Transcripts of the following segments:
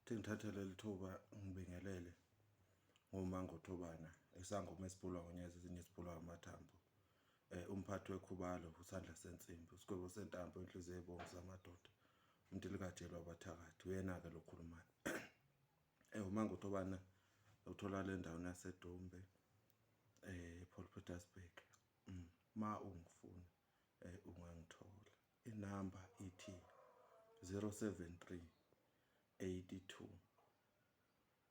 Thi ngithathe leli thuba ngibingelele ngoMangothobana isangoma esibhulwa ngonyezi ezinye zibhulwa amathambo. Umphathi wekhubalo usandla sensimbi usigwebo sentambo inhliziyo ebomvu zamadoda umntilikajele wabathakathi uyena-ke lo khulumayo. UMangothobana utholakala endaweni yaseDumbe Paul Pietersburg. Ma ungifuna ungangithola inamba ithi 073 82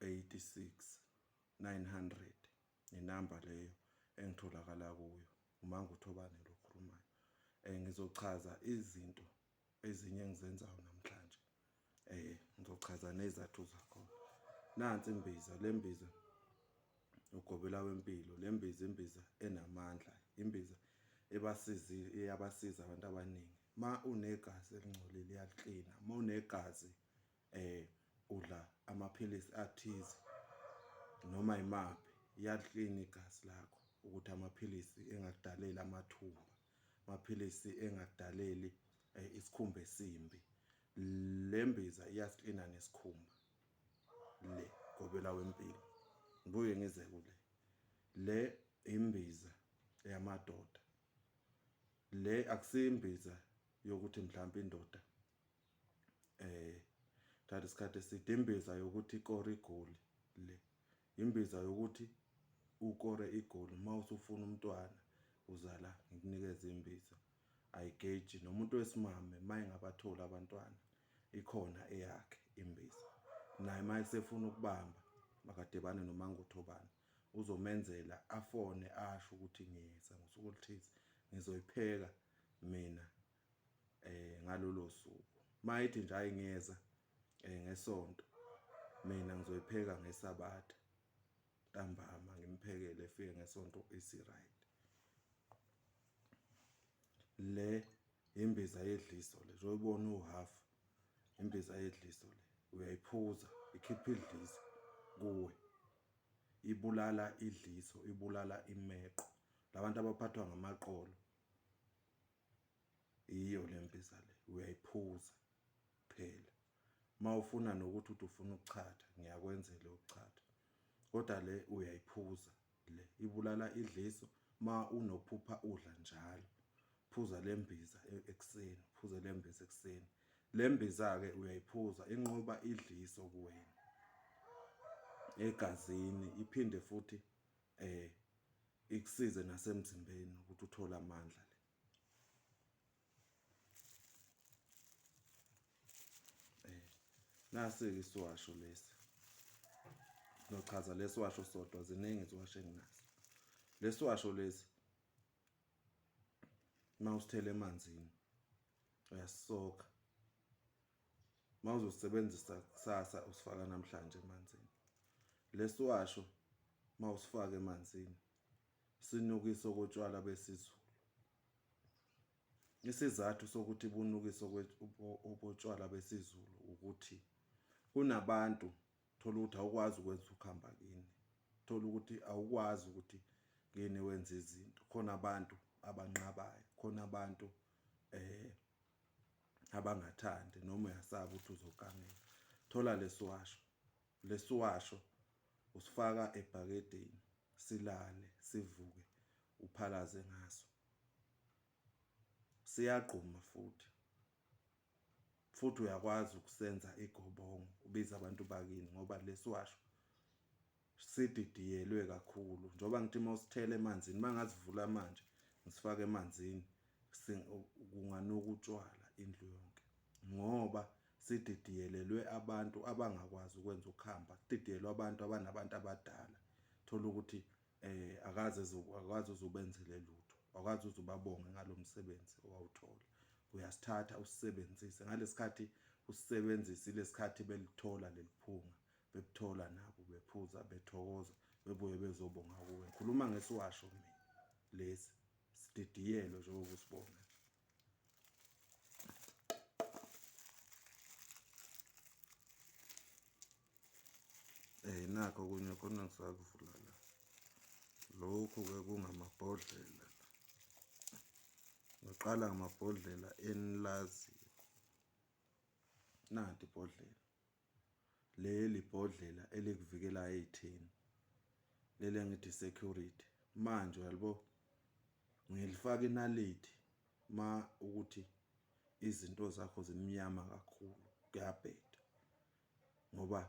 86 900 inamba leyo engitholakala kuyo uManguthobane lo khulumayo. Ngizochaza izinto ezinye engizenzayo namhlanje. Ngizochaza nezathu zakhona. Nansi imbiza, le mbiza ugobela wempilo, le mbiza imbiza enamandla, imbiza ebasizile eyabasiza abantu abaningi. Ma unegazi elingcolile iyaliklina, ma unegazi udla amaphilisi athize noma imaphi iyaliklina igazi lakho ukuthi amaphilisi engakudaleli amathumba, amaphilisi engakudaleli isikhumba esimbi. Le mbiza iyasiklina nesikhumba le gobela wempilo. Ngibuye ngize kule le imbiza yamadoda le akusiyo imbiza yokuthi mhlawumbe indoda thatha isikhathi eside imbiza yokuthi ikore igoli le imbiza yokuthi ukore igoli uma usufuna umntwana uzala ngikunikeze imbiza ayigeji nomuntu wesimame uma engabatholi abantwana ikhona eyakhe imbiza naye uma esefuna ukubamba makadibane noMangothobana uzomenzela afone asho ukuthi ngiyeza ngosuku oluthize ngizoyipheka mina ngalolo suku mayithi nje hayi ngiyeza ngesonto mina ngizoyipheka ngesabatha ntambama ngimphekele efike ngesonto isi-right. Le imbiza yedliso le njengoba uhalf imbiza yedliso le uyayiphuza ikhipha idliso kuwe ibulala idliso ibulala imeqo labantu abaphathwa ngamaqolo iyo le mbiza le uyayiphuza phela uma ufuna nokuthi uthi ufuna ukuchatha ngiyakwenzela ukuchatha kodwa le uyayiphuza le ibulala idliso ma unophupha udla njalo phuza le mbiza ekuseni phuze le mbiza ekuseni le mbiza-ke uyayiphuza inqoba idliso kuwena egazini iphinde futhi ikusize nasemzimbeni ukuthi uthole amandla le. Nasi-ke isiwasho lesi. Ngizochaza lesiwasho sodwa ziningi iziwasho enginazo. Lesiwasho lesi uma usithela emanzini uyasisokha. Uma uzosebenzisa kusasa usifaka namhlanje emanzini. Lesiwasho uma usifaka emanzini sinukisa okotshwala besiZulu. Isizathu sokuthi bunukise obotshwala besiZulu ukuthi kunabantu thola ukuthi awukwazi ukwenza ukuhamba kini, thola ukuthi awukwazi ukuthi kini wenze izinto. Khona abantu abanqabayo, khona abantu abangathandi noma uyasaba ukuthi uzogangela. Thola lesiwasho, lesiwasho usifaka ebhakedeni silale sivuke uphalaze ngaso. Siyagquma futhi futhi uyakwazi ukusenza igobongo ubize abantu bakini ngoba lesiwasho sididiyelwe kakhulu njengoba ngithi uma usithela emanzini uma ngazivula manje ngisifake emanzini kunganuka utshwala indlu yonke ngoba sididiyelelwe abantu abangakwazi ukwenza ukuhamba kudidiyelwe abantu abanabantu abadala thola ukuthi akaze akaze uzubenzele lutho akaze uzubabonge ngalomsebenzi owawuthola uyasithatha usisebenzise ngalesikhathi usisebenzise ilesikhathi belithola leliphunga bebuthola nabo bephuza bethokoza bebuye bezobonga kuwe ngikhuluma ngesiwasho mina lesi sididiyelo njengoba usibona. Nakho okunye khona ngisakuvula la. Lokhu-ke kungamabhodlela la. Ngiqala ngamabhodlela enilaziyo. Nanti ibhodlela. Leli bhodlela elikuvikelayo ey'theni, leli engithi security. Manje uyalibo, ngilifaka inaliti ma ukuthi izinto zakho zimnyama kakhulu, kuyabheda ngoba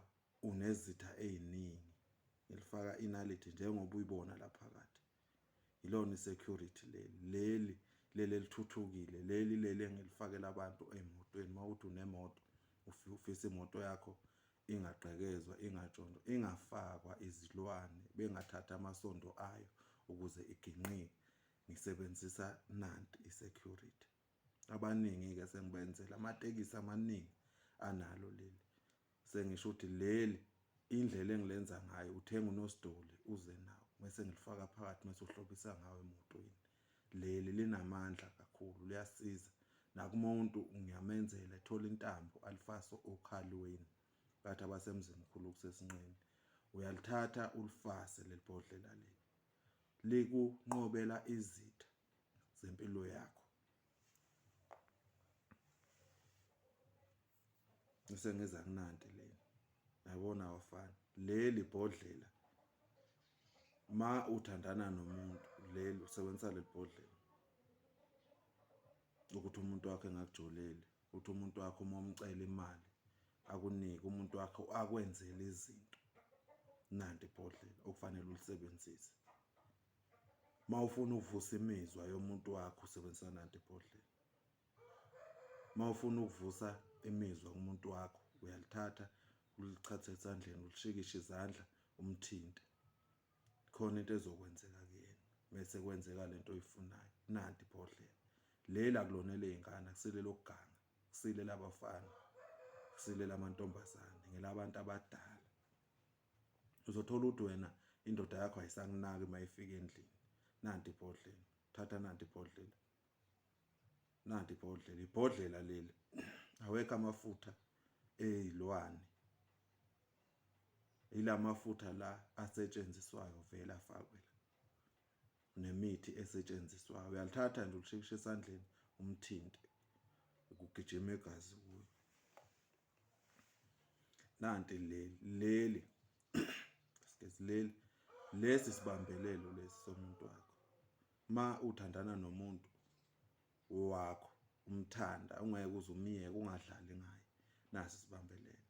unezitha ey'ningi. Ngilifaka inaliti njengoba uyibona la phakathi. Ilona i-security leli, leli leli elithuthukile, leli leli engilifakela abantu ey'motweni. Uma kuwukuthi unemoto, ufisa imoto yakho ingagqekezwa, ingatshontshwa, ingafakwa izilwane, bengathathi amasondo ayo ukuze iginqike, ngisebenzisa nanti i-security. Abaningi-ke sengibenzela amatekisi amaningi analo leli. Sengisho ukuthi leli indlela engilenza ngayo uthenga unosidoli uze nawo mese ngilifaka phakathi mese uhlobisa ngawo emotweni. Leli linamandla kakhulu liyasiza nakumuntu ngiyamenzela ethola intambo alifase okhalweni bathi abasemzimkhulu kusesinqeni uyalithatha ulifase leli bhodlela leli likunqobela izitha zempilo yakho. Sengiza kunanti leli, yabona awafani. Leli bhodlela ma uthandana nomuntu leli usebenzisa leli bhodlela ukuthi umuntu wakho engakujoleli, ukuthi umuntu wakho uma umcela imali akunike, umuntu wakho akwenzele izinto. Nanti ibhodlela okufanele ulisebenzise. Uma ufuna ukuvusa imizwa yomuntu wakho usebenzisa nanti ibhodlela. Uma ufuna ukuvusa imizwa kumuntu wakho uyalithatha ulichathe esandleni ulishikishe izandla umthinte. Khona into ezokwenzeka kuyena mese kwenzeka lento oyifunayo. Nanti ibhodlela. Leli akulona eley'ngane akusile lokuganga, kusile labafana, kusile lamantombazane, ngelabantu abadala. Uzothola ukuthi wena indoda yakho ayisakunaki uma ifika endlini. Nanti ibhodlela, thatha nanti ibhodlela. Nanti ibhodlela, ibhodlela leli awekho amafutha eyilwane. Ilamafutha la asetshenziswayo vele afakwe la. Nemithi esetshenziswayo. Uyalithatha nje ulishikishe esandleni umthinte. Kugijima igazi kuye. Nanti leli, leli excuse leli lesi sibambelelo lesi somuntu wakho. Ma uthandana nomuntu wakho umthanda ungeke uze umyeke ungadlali ngaye nasi isibambelelo.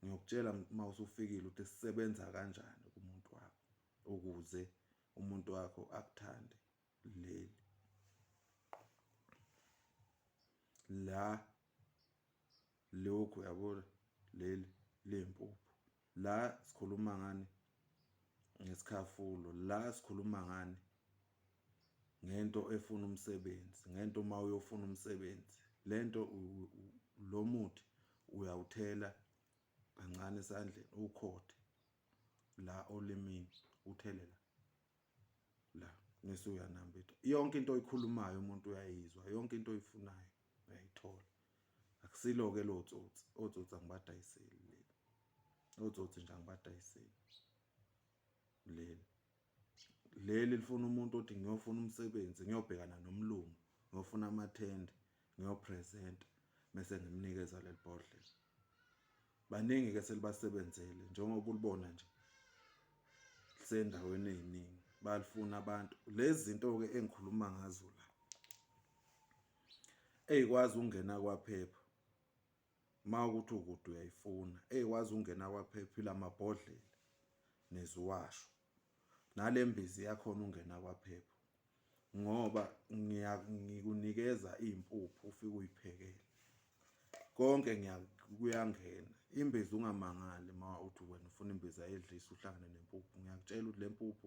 Ngiyokutshela uma usufikile ukuthi sisebenza kanjani kumuntu wakho ukuze umuntu wakho akuthande leli. La lokhu yabo leli lempuphu la sikhuluma ngani ngesikhafulo la sikhuluma ngani ngento efuna umsebenzi ngento uma uyofuna umsebenzi lento lo muthi uyawuthela kancane esandleni uwukhothe la olimini uthele la la mese uyanambitha yonke into oyikhulumayo umuntu uyayizwa yonke into oyifunayo uyayithola akusilo-ke lo tsotsi otsotsi angibadayiseli leli otsotsi nje angibadayiseli leli leli lifuna umuntu othi ngiyofuna umsebenzi ngiyobhekana nomlungu ngiyofuna amathende ngiyopresenta mese ngimnikeza leli bhodlela Baningi ke selibasebenzele njengoba ulibona nje lisendaweni eziningi balifuna abantu. Lezi zinto ke engikhuluma ngazo la eyikwazi ukungena kwaphepha uma ukuthi ukude uyayifuna eyikwazi ukungena kwaphepha ilamabhodlela neziwasho nale mbizi yakhona ungena kwaphepha ngoba ngikunikeza iy'mpuphu ufike uy'phekele konke kuyangena imbiza ungamangali uma uthi wena ufuna imbiza yedlisa uhlangane nempuphu ngiyakutshela ukuthi le mpuphu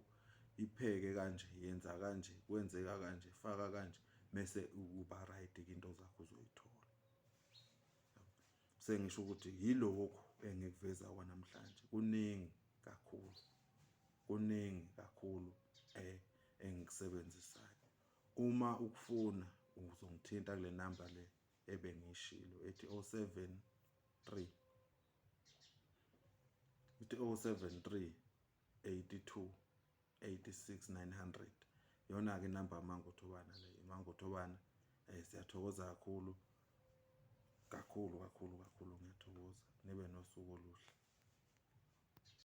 ipheke kanje yenza kanje kwenzeka kanje faka kanje mese uba right into zakho uzoyithola sengisho ukuthi yilokhu engikuveza kwanamhlanje kuningi kakhulu Kuningi kakhulu eh engikusebenzisayo. Uma ukufuna uzongithinta kule namba le ebengiyishilo ethi 073 ithi 073 82 86 900 iyona-ke inamba yaMangothobana le iMangothobana um siyathokoza kakhulu kakhulu kakhulu kakhulu ngiyathokoza nibe nosuku oluhle.